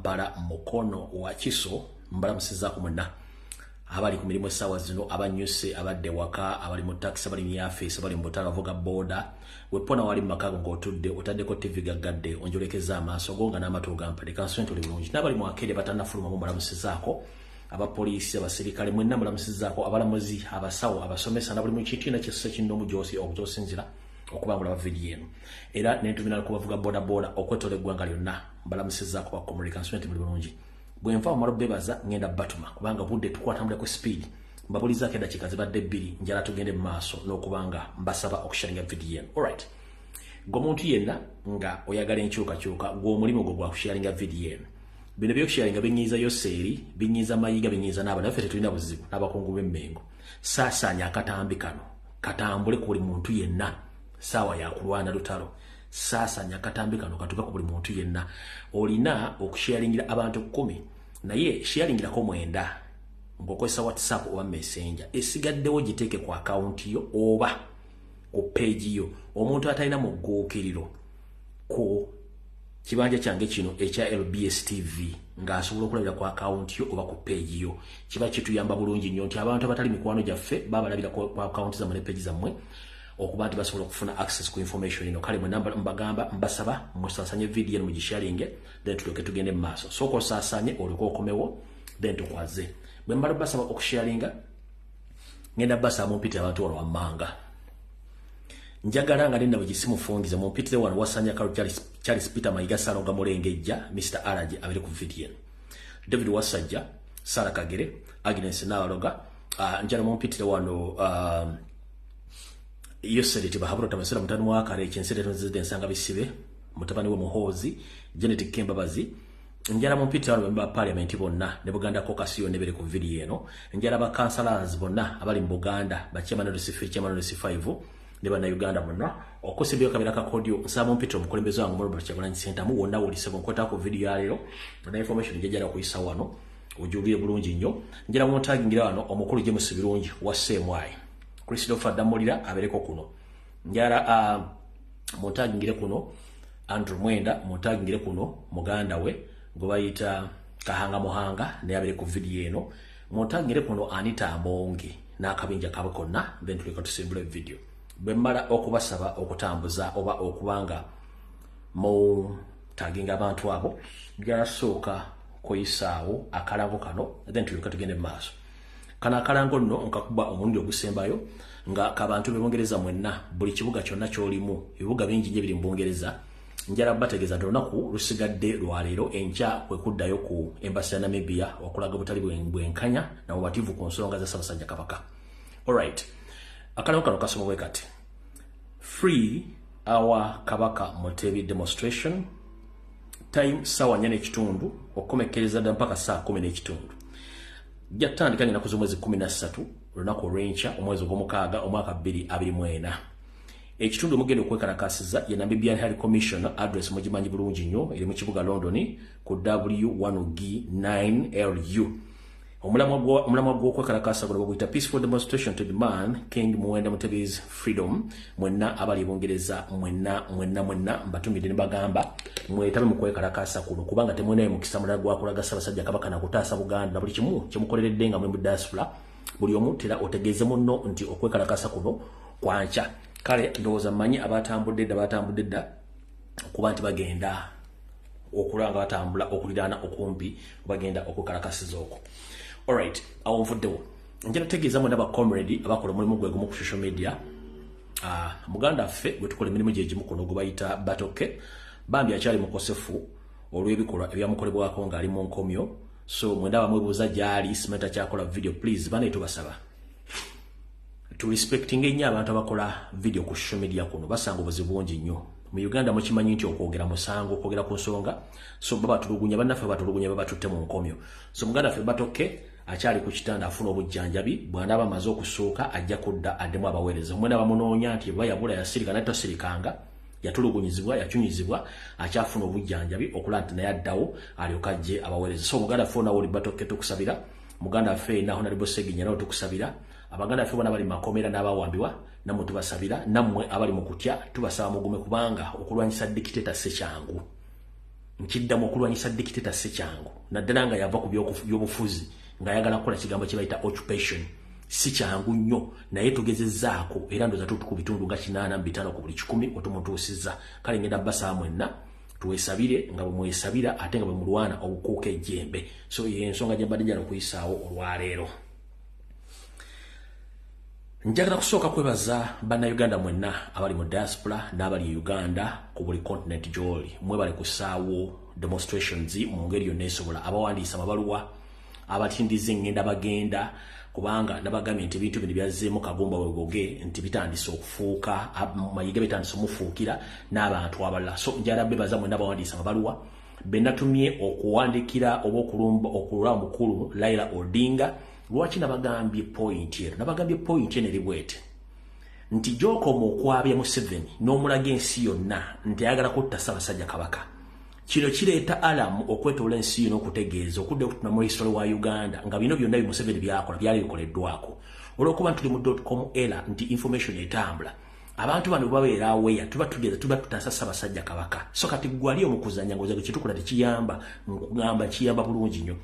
Kampala, Mukono, Wakiso. Mbalamusizaako mwenna abali ku mirimu essaawa zino, abanyuse, abadde waka, abali mu takisi, abali mu yafeesi, abali mu butale, abavuga booda. Wepona wali mu maka ng'otudde otaddeko TV gaggadde, onjolekeza amaaso go nga n'amatu gampadde, kansule tuli bulungi. N'abali mu akeere batannafulumamu, mbalamusizaako. Abapoliisi, abaserikale, mwenna mulamusizaako. Abalamuzi, abasawo, abasomesa na buli mu kintu kyonna kyessa kinnomu gy'osi okutosinzira okubangula ba vidiyo eno. Era nentumira ku bavuga bodaboda okwetola eggwanga lyonna, mbalamusizaako bakomole, kansule nti muli bulungi. Bwe nfa omala obebaza, ngenda batuma kubanga budde tukwatambula ku speed. Mbabulizaako eddakiika zibadde 2, njala tugende mu maaso n'okubanga mbasaba okusharinga vidiyo eno. Alright, gwe omuntu yenna nga oyagala enkyukakyuka, gwe omulimu gwo gwa kusharinga vidiyo eno. Bino byokusharinga binyiiza Yoseeri, binyiiza Mayiga, binyiiza n'aba naffe tetulina buzibu n'abakungu b'Emmengo. Saasaanya akatambi kano katambule ku buli muntu yenna. Saawa yakulwana lutalo. Saasaanya akatambi kano katuke ku buli muntu yenna. Olina okusharingira abantu 10, naye sharingirako 9 ng'okozesa WhatsApp oba Messenger. Esigaddewo giteeke ku akawunti yo oba ku page yo. Omuntu atalina mugguukiriro ku kibanja kyange kino ekya LBS TV ng'asobola okulabira ku akawunti yo oba ku page yo, kiba kituyamba bulungi nnyo nti abantu abatali mikwano gyaffe babalabira ku akawunti zammwe ne page zammwe, okuba nti basobola okufuna access ku information eno. Kale mwenna mbagamba, mbasaba musaasanye video eno, mugisharinge, then tulyoke tugende mu maaso. Sooka osaasanye, olyoke okomewo, then tukwaze. Bwe mbala basaba okusharinga, ngenda basaba mumpitire abantu wano wammanga. Njagala nga nenda bwe mumpitire wano Wasanya Kalo Charles Peter Mayiga Saloga Mulengejja, Mr Alaji abere ku video eno, David Wasajja, Sara Kagere, Agnes Naaloga. Njala mumpitire wano Yoseri Tibahabura Tamasira, mutani wa Kare Kyensere Tonzide Nsanga Bisibe, mutabani we Muhoozi, Janet Kembabazi. Njala mumpitire wano ba parliament bonna ne Buganda Caucus yonna ebere ku video eno. Njala ba councillors bonna abali mu Buganda, ba chairman of the chairman of the 5 ne bannayuganda bonna okusimbyo kabira kakodyo. Nsaba mumpitire omukulembeze wange Robert Kyagulanyi Ssentamu wonna wulise bwenkwata ku video ya leero na information njajala kuyisa wano ojuulire bulungi nnyo. Njala muntagingira wano omukulu James Birungi wa CMI, Christopher Damulira abereko kuno. Njala muntagingire kuno Andrew Mwenda, muntagingire kuno muganda we gwe bayita Kahanga Muhanga naye abere ku video eno. Muntagingire kuno Anita Amongi n'akabinja kaabwe konna, then tuleka tusimbule video. Bwe mmala okubasaba okutambuza oba okubanga mu taginga abantu abo, njala sooka kuyisaawo akalango kano, then tulyoke tugende mu maaso. Kano akalango nno nkakuba omulundi ogusembayo nga kabantu b'e mwenna, buli kibuga kyonna ky'olimu. Ebibuga bingi nnyo ebiri mu Bungereza. Njala bategeeza nti olunaku lusigadde lwaleero, enkya kwe kuddayo ku embassy ya Namibia okulaga obutali bwenkanya na bubativu ku nsonga za Ssaabasajja Kabaka. Alright, akalango kano kasoma bwe kati: Free our Kabaka Mutebi demonstration. Time 4:15 okukomekkereza ddala mpaka 10:15. Jatandika ennaku z'omwezi 13, olunaku olw'enkya, omwezi ogw'omukaaga, omwaka 2024. Ekitundu mugenda okwekalakasiza ye Namibian High Commission. Address mugimanyi bulungi nnyo, eri mu kibuga London ku W1G 9LU. Omulamwa gw'okwekalakasa guno baguyita "Peaceful demonstration to demand King Muwenda Mutebi's freedom". Mwenna abali e Bungereza, mwenna mwenna mwenna mbatumidde ne bagamba mwetabe mu kwekalakasa kuno, kubanga temwenayo mukisa mulala gwakulaga Ssaabasajja Kabaka na kutaasa Buganda na buli kimu kyemukoleredde nga mwe mu diaspora. Buli omu tera otegeeze munno nti okwekalakasa kuno kwankya. Kale ndowooza mmanyi abatambudde dda, batambudde dda okuba nti bagenda okulaba nga batambula okuliraana okumpi bagenda okwekalakasiza okwo. Alright, awo nvuddewo. Njala tegeeza mwena ba comrade abakola omulimu gwe gumu ku social media. Muganda ffe gwe tukola emirimu gye gimu kuno gwe bayita Batoke, bambi akyali mukosefu olw'ebikolwa ebyamukolebwako ng'ali mu nkomyo. So mwenda bamwebuuza gy'ali, simenta kyakola video, please bane tubasaba tu respecting ennyo abantu abakola video ku social media kuno. Basanga obuzibu bungi nnyo mu Uganda. Mukimanyi nti okwogera musango, okwogera ku nsonga. So babatulugunya, bannaffe batulugunya, babatutte mu nkomyo. So muganda ffe Batoke akyali ku kitanda afuna obujjanjabi. Bw'anaaba amaze okusuuka, ajja kudda addemu abaweereza. Omwena bamunoonya nti eba yabula, yasirika, naye tosirikanga. Yatulugunyizibwa, yacunyizibwa, akyafuna obujjanjabi okulaba nti naye addawo alyoke ajje abaweereza. So muganda ffe onawo oli Batoke, tukusabira. Muganda ffe na Honorable Seginya nawe tukusabira. Abaganda ffe bona bali makomera n'abawambibwa, nammwe tubasabira. Nammwe abali mu kutya, tubasaba mugume, kubanga okulwanyisa dictator si kyangu. Nkiddamu, okulwanyisa dictator si kyangu, naddala nga yava ku byobufuzi ng'ayagala kukola kigambo kye bayita occupation. Si kyangu nnyo, naye tugezezzaako era ndowooza tutu ku bitundu nga 85 ku buli 100 otumutuusizza. Kale ngenda basaba mwenna twesabire nga bwe mwesabira ate nga bwe mulwana obukuuka ejjembe. So yensonga gye mbadde njala okuyisaawo olwaleero. Njagala kusooka kwebaza Bannayuganda mwenna abali mu diaspora n'abali e Uganda ku buli continent gy'oli. Mwebale kusaawo demonstrations mu ngeri yonna esobola, abawandiisa amabaluwa, abatindiza engenda bagenda, kubanga nabagambye nti ebintu bino byazzeemu kagomba wegoge nti bitandise okufuuka Mayiga, bitandise omufuukira n'abantu abalala. So njala bebaza mwenna abawandiisa amabaluwa, benatumye okuwandikira oba okulumba okulwa omukulu Raila Odinga. Lwaki nabagambye point eno? Nabagambye point eno eri bwete nti gyokoma okwabya Museveni n'omulaga ensi yonna nti ayagala kutta Ssaabasajja Kabaka, kino kireeta alarm okwetoola ensi yonna, okutegeeza okudda okutuna mu history wa Uganda nga bino byonna bi Museveni byakola byali bikoleddwako. Olwokuba ntuli mu .com era nti information etambula, abantu bano babeera aweya, tuba tugeza tuba tutaasa Ssaabasajja Kabaka. So kati gwali omukuzanya ngoza kyetukola tekiyamba, nkugamba kiyamba bulungi nnyo.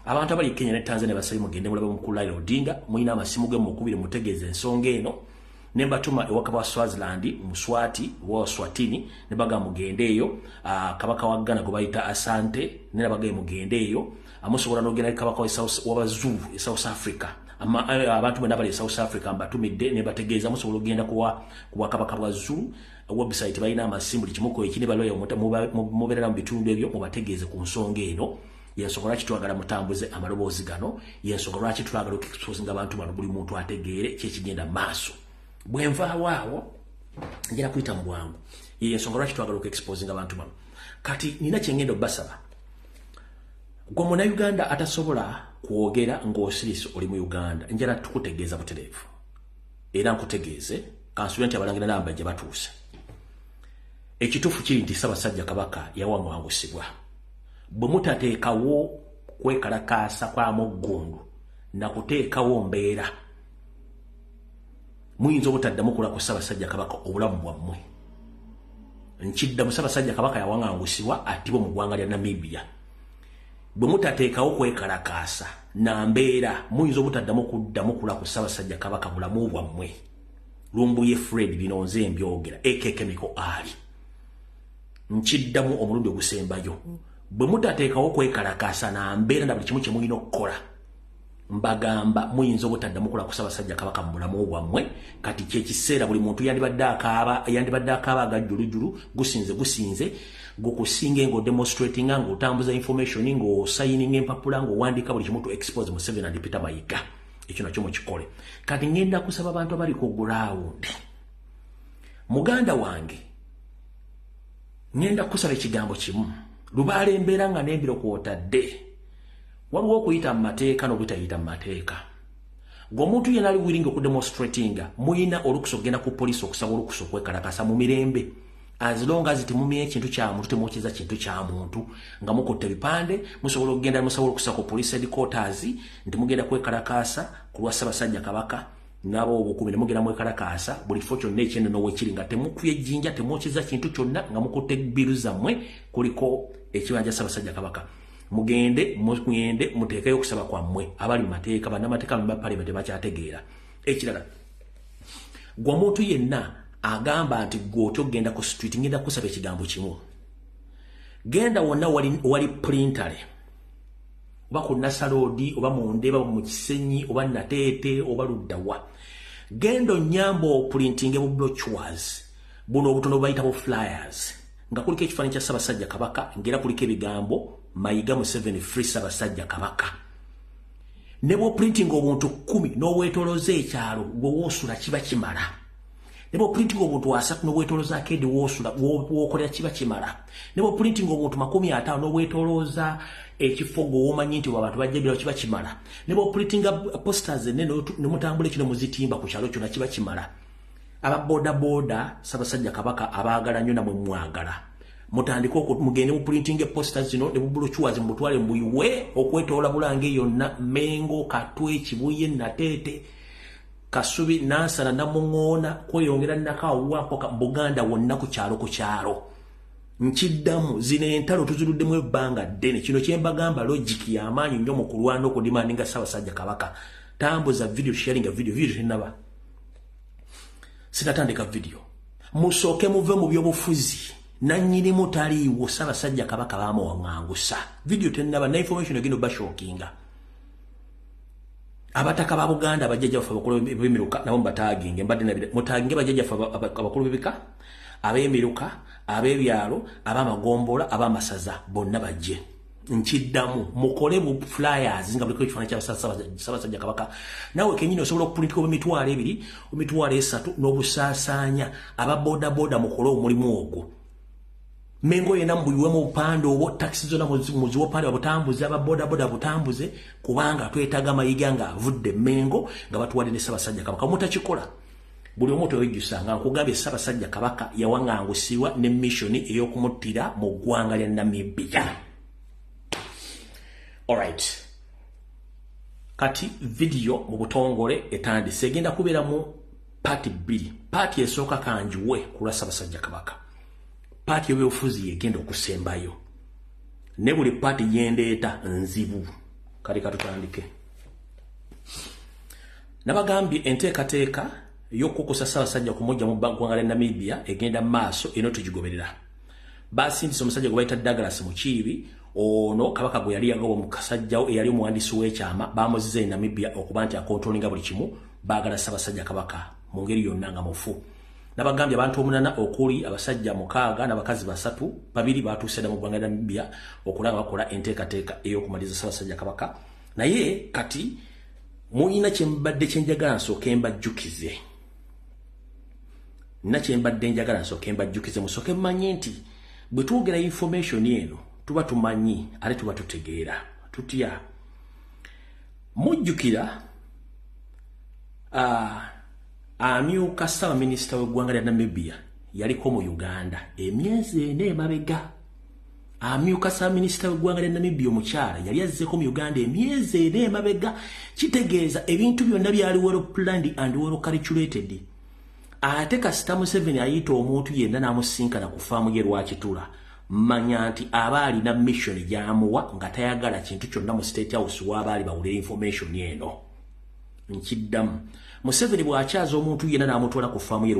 Abantu abali Kenya ne Tanzania basabye mugende mulabe mukulu Raila Odinga, mulina amasimu ge, mukubire mutegeeze ensonga eno. Ne mbatuma ewaka wa Swaziland, Muswati wa Swatini, ne baga mugende eyo. Kabaka wa Ghana gwe bayita Asante ne nabagaye mugende eyo. Amusobola n'ogenda kabaka wa South wa Zulu e South Africa. Ama abantu bonna bali e South Africa mbatumidde ne bategeeza musobola okugenda kuwa kabaka bwa Zulu website, balina amasimu, buli kimu ekine baloya mubeerera mu bitundu ebyo, mubategeeze ku nsonga eno. Yensonga lwaki twagala mutambuze amaloboozi gano, yensonga lwaki twagala okuexposinga abantu bano, buli muntu ategeere kyekigenda maaso. Bwenvaawo awo njera kuyita mu bwangu. Yensonga lwaki twagala okuexposinga abantu bano. Kati nina kyengenda obbasaba. Gwe Munnayuganda atasobola kwogera ng'osirise oli mu Uganda, njala tukutegeeza butereevu era nkutegeeze kansubire nti abalangira namba gye batuuse. Ekituufu kiri nti Ssaabasajja Kabaka yawaŋŋangusibwa. Bwe mutateekawo kwekalakaasa kwa muggundu nakuteekawo mbeera, muyinza obutaddamu kula ku Ssaabasajja Kabaka obulamu bwammwe. Nkiddamu, Ssaabasajja Kabaka yawaŋŋangusibwa attibwe mu ggwanga lya Namibia. Bwe mutateekawo kwekalakaasa na mbeera, muyinza obutaddamu kuddamu kula ku Ssaabasajja Kabaka bulamu bwammwe. Lumbuye Fred, bino nze mbyogera ekekemiko ali. Nkiddamu omulundi ogusembayo, bwe mutateekawo kwekalakaasa na mbeera na buli kimu kye mulina okukola, mbagamba muyinza obutaddamu kula ku Ssaabasajja Kabaka mu bulamu bwammwe. Kati kyekiseera buli muntu yandibadde akaaba, yandibadde akaaba agajjulujjulu, gusinze gusinze gukusinge ng'odemonstratinga, ng'otambuza information, ng'osayininga empapula, ng'owandiika buli kimu to expose Museveni and Peter Mayiga. Ekyo nakyo mukikole. Kati ngenda kusaba abantu abali ku ground. Muganda wange, ngenda kusaba ekigambo kimu. Lubaala embeera nga n'embiro kwotadde, waliwo okuyita mu mateeka n'obutayita mu mateeka. Ng'omuntu yenna ali willing okudemonstratinga, muyina olukusa okugenda ku poliisi okusaba olukusa okwekalakasa mu mirembe, as long as temumye ekintu kya muntu, temwokyeza kintu kya muntu nga mukutte ebipande. Musobola okugenda musaba olukusa ku police headquarters nti mugenda kwekalakaasa ku lwa Ssaabasajja Kabaka n'abo obukumi, ne mugenda mwekalakaasa buli kifo kyonna ekyennono wekiri nga temukubye ejjinja, temwokyeza kintu kyonna, nga mukutte biru zammwe kuliko ekibanja Ssaabasajja Kabaka. Mugende, mugende muteekeyo okusaba kwammwe. Abali mu mateeka, bannamateeka ba parliament bakyategeera. Ekirala, gwe omuntu yenna agamba nti gwe otya okugenda ku street, ngenda kusaba ekigambo kimu. Genda wonna wali printer, oba ku Nasaloodi, oba mu Ndeeba, mu Kisenyi, oba Nateete, oba luddawa, genda onyamba oprintinge bu brochures buno obutono bubayita bu flyers, nga kuliko ekifaananyi kya Ssaabasajja Kabaka, ng'era kuliko ebigambo "Mayiga Museveni free Ssaabasajja Kabaka". Ne bw'oprintinga obuntu 10 n'obwetolooza ekyalo gwe woosula, kiba kimala. Ne bw'oprintinga obuntu 30 n'obwetoloozaako edi woosula wookolera, kiba kimala. Ne bw'oprintinga obuntu 50 n'obwetolooza ekifo gwe womanyi nti abantu bajja birawo, kiba kimala. Ne bw'oprintinga posters ennene ne mutambula ekino muzitimba ku kyalo kyonna, kiba kimala. Aba boda boda, Ssaabasajja Kabaka abaagala nnyo, namwe mwagala mutandike mugende mu printing posters zino ne brochures, mutwale muyiwe okwetoola Bulange yonna, Mengo, Katwe, Kibuye, Nateete, Kasubi, Nansana, Namuŋoona, kweyongera Nakawuwa, Buganda wonna, ku kyalo ku kyalo. Nkiddamu, zino entalo tuziruddemu ebbanga ddene. Kino kyembagamba, logic y'amaanyi nnyo mu kulwana okudemandinga Ssaabasajja Kabaka. Tambuza video, sharinga video. Video tenaba, sinatandika video. Musooke muve mu byobufuzi, nannyinimu taliiwo. Ssaabasajja Kabaka bamuwaŋŋangusa. Video tenaba na information egenda obashockinga. Abataka ba Buganda, abajjajja baffe abakulu b'emiruka, nabo mubataginge. Mbadde mutaginge bajjajja ffe abakulu b'ebika, ab'emiruka, ab'ebyalo, ab'amagombola, ab'amasaza, bonna bajje. Nkiddamu, mukole bu flyers nga buliko ekifaananyi kya Ssaabasajja Kabaka. Naawe kenyini osobola okuprintika 20,000, 30,000 n'obusaasaanya. Aba bodaboda, mukole omulimu ogwo. Mengo yena mubuyiwemu obupande obwo, takisi zonna muziwe obupande, babutambuze. Aba bodaboda butambuze, kubanga twetaaga Mayiga nga avudde Mengo nga batuwadde ne Ssaabasajja Kabaka. Mutakikola, buli omu tewejjusa. Nga nkugambye, Ssaabasajja Kabaka yawaŋŋangusibwa ne mission ey'okumuttira mu ggwanga lya Namibia. Alright, kati video mu butongole etandise. Egenda kubeera mu part bbiri. Part esooka kanjuwe ku lwa Ssaabasajja Kabaka, part y'ebyobufuzi yegenda okusembayo, ne buli part yendeeta nzibu. Kati katutandike. Nabagambye, enteekateeka ey'okukukusa Ssaabasajja kumujja mu ggwanga lya Namibia egenda mu maaso, eno tugigoberera. Basindise omusajja gwe bayita Douglas Mukiibi. Ono Kabaka gwe yali yagawa mu kasajjawo eyali omuwandiisi w'ekyama, bamuziza e Namibia okuba nti acontrollinga buli kimu. Baagala Ssaabasajja Kabaka mu ngeri yonna nga mufu. Nabagambye, abantu omunana, okuli abasajja mukaaga n'abakazi basatu, babiri, batuuse dda mu ggwanga lya Namibia okulaba bakola enteekateeka ey'okumaliza Ssaabasajja Kabaka. Naye kati muyina kyembadde kyenjagala nsooke mbajjukize, nina kyembadde njagala nsooke mbajjukize. Musooke mmanye nti bwe twogera information eno tuba tumanyi, ate tuba tutegeera tutya. Mujjukira amyuka ssaabaminisita w'eggwanga lya Namibia yaliko mu Uganda emyezi 4 emabega? Amyuka ssaabaminisita w'eggwanga lya Namibia omukyala yali azzeeko mu Uganda emyezi 4 emabega. Kitegeeza ebintu byonna byali well planned and well calculated. Ate kasita Museveni ayita omuntu yenna n'amusinkana ku faamu ye Lwakitula, manya nti aba alina mission gy'amuwa nga tayagala kintu kyonna mu State House w'abaali bawulira information eno. Nkiddamu, Museveni bw'akyaza omuntu yenna n'amutwala ku faamu ye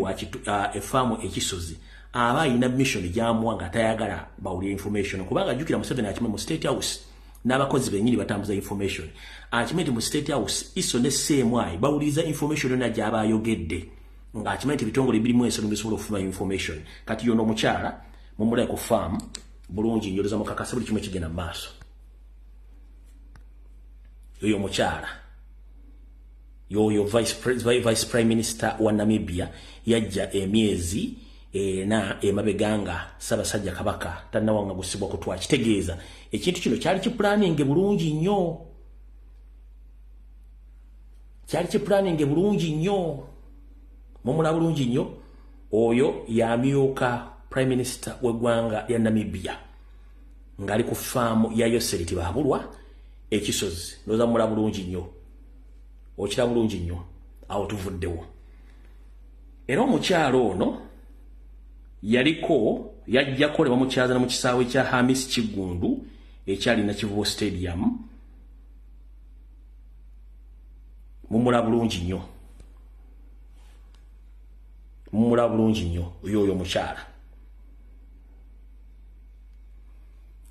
efaamu Ekisozi, aba alina mission gy'amuwa nga tayagala bawulira information, kubanga jjukira, Museveni akimanyi mu State House n'abakozi bennyini batambuza information. Akimanyi nti mu State House ISO ne CMI bawuliriza information yonna gy'aba ayogedde, ng'akimanyi nti ebitongole birimu ensonga bisobola okufuna information. Kati yono omukyala mumulabe ku faamu bulungi nnyo, mukakasa buli kimu kigenda mu maaso. Yoyo omukyala, yoyo vice prime minister wa Namibia, yajja emyezi 4 emabega nga Ssaabasajja Kabaka tannawangagusibwa kutwa. Kitegeeza ekintu kino kyali kiplanninge bulungi nnyo, kyali kiplanninge bulungi nnyo. Mumula bulungi nnyo, oyo yamyuka prime minister w'eggwanga lya Namibia ng'ali ku faamu ya Yoseri Tibuhaburwa Ekisozi. Ndowooza mumula bulungi nnyo, okira bulungi nnyo. Awo tuvuddewo. Era omukyalo ono yaliko yajjako ne bamukyaza ne mu kisaawe kya Hamis Kiggundu ekyali Nakivubo Stadium. Mumula bulungi nnyo, mumula bulungi nnyo. Oyo oyo omukyala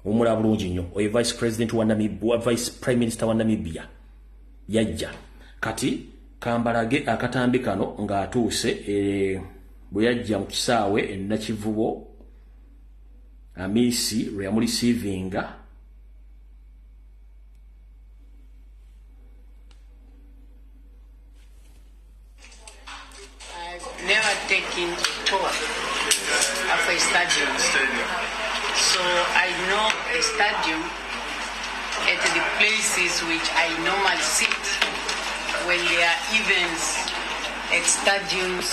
mumula bulungi nnyo, oyo vice president wa Namibia, vice prime minister wa Namibia yajja. Kati kambalage akatambi kano ng'atuuse, bwe yajja mu kisaawe e Nakivubo, Amisi lwe yamureceivinga. I've never taken a tour of a stadium. So I know a stadium at the places which I normally sit when there are events at stadiums,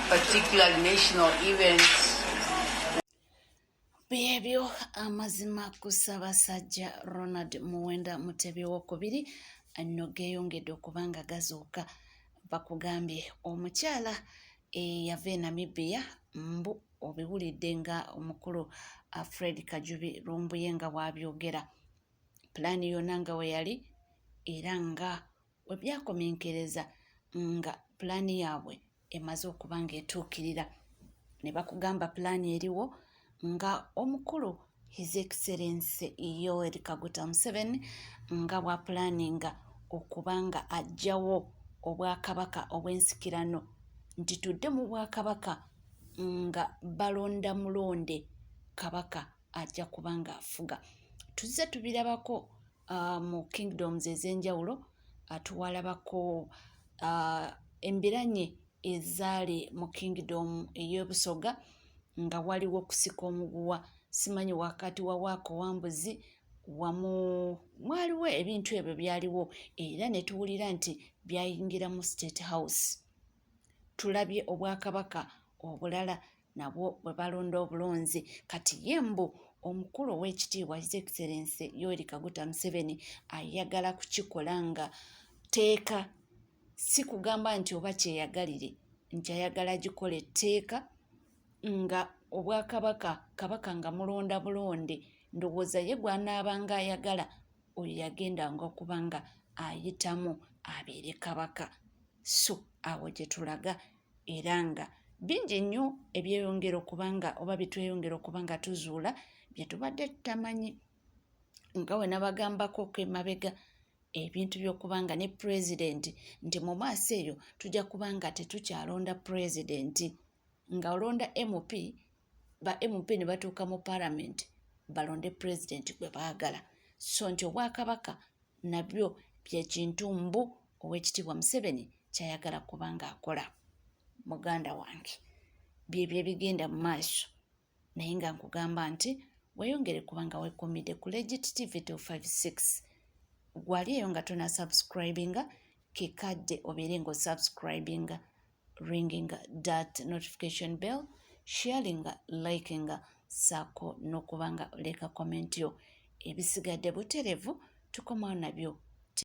particularly national events. Byebyo amazima ku Ssaabasajja Ronald Muwenda Mutebi Owokubiri nno geeyongedde okuba nga gazuuka. Bakugambye omukyala eyava e Namibia mbu Obiwulidde nga omukulu Fred Kajubi Lumbuye nga bw'abyogera, pulaani yonna nga we yali era nga we byakomenkereza nga pulaani yaabwe emaze okuba ng'etuukirira. Ne bakugamba pulaani eriwo nga omukulu His Excellency Yoweri Kaguta Museveni nga bw'apulaaninga okuba nga aggyawo obwakabaka obw'ensikirano, nti tudde mu bwakabaka nga balonda mulonde kabaka ajja kuba ng'afuga. Tuzze tubirabako mu kingdoms ez'enjawulo, tuwalabako embiranye ezaali mu kingdom ey'Obusoga nga waliwo okusika omuguwa, simanyi wakati wa Waaka Wambuzi wamu mwaliwo ebintu ebyo byaliwo, era ne tuwulira nti byayingira mu State House. Tulabye obwakabaka obulala nabwo bwe balonda obulonzi. Kati ye mbu omukulu ow'ekitiibwa His Excellency Yoweri Kaguta Museveni ayagala kukikola nga tteeka, si kugamba nti oba kyeyagalire, nti ayagala gikola etteeka nga obwakabaka kabaka nga mulonda bulonde. Ndowooza ye gw'anaabanga ayagala oyo yagendanga okuba nga ayitamu abeere kabaka. So awo gye tulaga, era nga bingi nnyo ebyeyongera okuba nga oba bitweyongera okuba nga tuzuula bye tubadde tutamanyi, nga we nabagambako ko emabega ebintu by'okuba nga ne pulezidenti, nti mu maaso eyo tujja kuba nga tetukyalonda pulezidenti, nga olonda MP, ba MP ne batuuka mu paalamenti balonde pulezidenti gwe baagala. So nti obwakabaka nabyo byekintu mbu ow'ekitiibwa Museveni kyayagala kuba ng'akola. Muganda wange, byebyo ebigenda mu maaso, naye nga nkugamba nti weeyongere kuba nga weekuumidde ku Legit TV 256. Gwali eyo nga tona subscribinga, kekadde obeere ng'osubscribinga, ringing that notification bell, sharing, liking, saako n'okuba nga oleka comment yo. Ebisigadde buterevu tukomawo nabyo.